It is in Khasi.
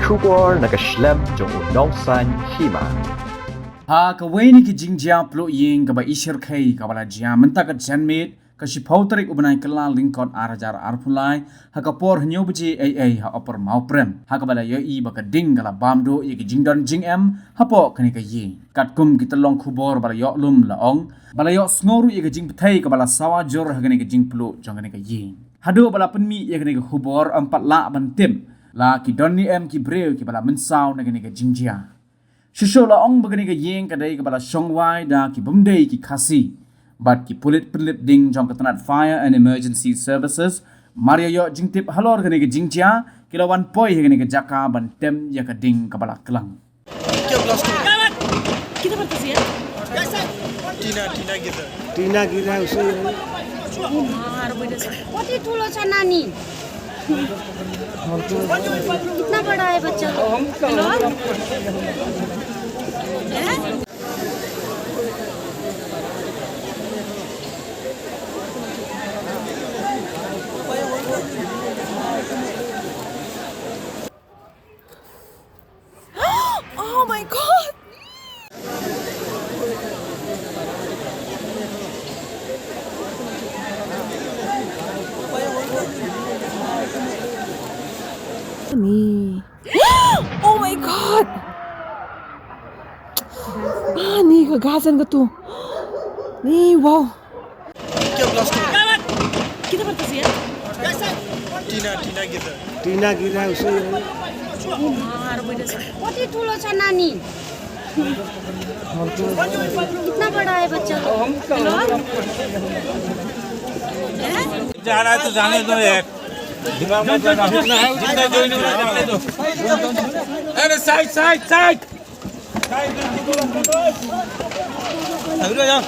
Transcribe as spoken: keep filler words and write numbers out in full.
Khubor na ka shlem jong u Nongsaiñ Hima. Ha kawei na ki jingjia pluh ïing kaba ishyrkhei kaba la jia mynta ka janmiet, ka shiphew tarik u bnai Kyllalyngkot ar hajar arphew lai, ha ka por hynñiew baje eiei ha Upper Mawprem, ha kaba la ïohi ba ka ding ka la bam duh ïa ki jingdon jingem hapoh kane ka ïing. Katkum ki tyllong khubor ba la ïoh lum la ong ba la ïohsngew ruh ïa ka jingpyrthei kaba la sawa jur ha kane ka jingpluh jong kane ka ïing. Haduh ba la pynmih ïa kane ka khubor ym pat lah ban tip la ki don ne em ki briew kiba la mynsaw na kane ka jingjia. Shuh shuh la ong ba kane ka ïing ka dei kaba la shong wai da ki bym dei ki Khasi. Bad ki pulit pynlip ding jong ka tnat Fire and Emergency Services, mar ïa ïoh jingtip halor kane ka jingjia, ki la wan poi ha kane ka jaka ban tem ïa ka ding kaba la klang. क्या ब्लास्ट हुआ? किधर पर किसी है? टीना, टीना गिर रहा है। टीना गिर रहा है, उसे। मार बेटे से। कति ठुलो छ नानी? कितना बड़ा है बच्चा? हेलो? हैं? Oh my God! Ni. Oh my God! Ah, ni ka gasan ka tu. Ni, wow. क्या ब्लास्ट हुआ? किधर पर किसी है? टीना, टीना गिर रहा है। टीना गिर रहा है, उसे। मार बेटे से। कति ठुलो छ नानी? कितना बड़ा है बच्चा? हेलो? हैं? जा रहा है तो जाने दो यार। दिमाग मत लगा। जितना जो नहीं हो रहा, जाने दो। अरे साइड, साइड, साइड। साइड दो, दो, दो, दो। अभी आ जाओ।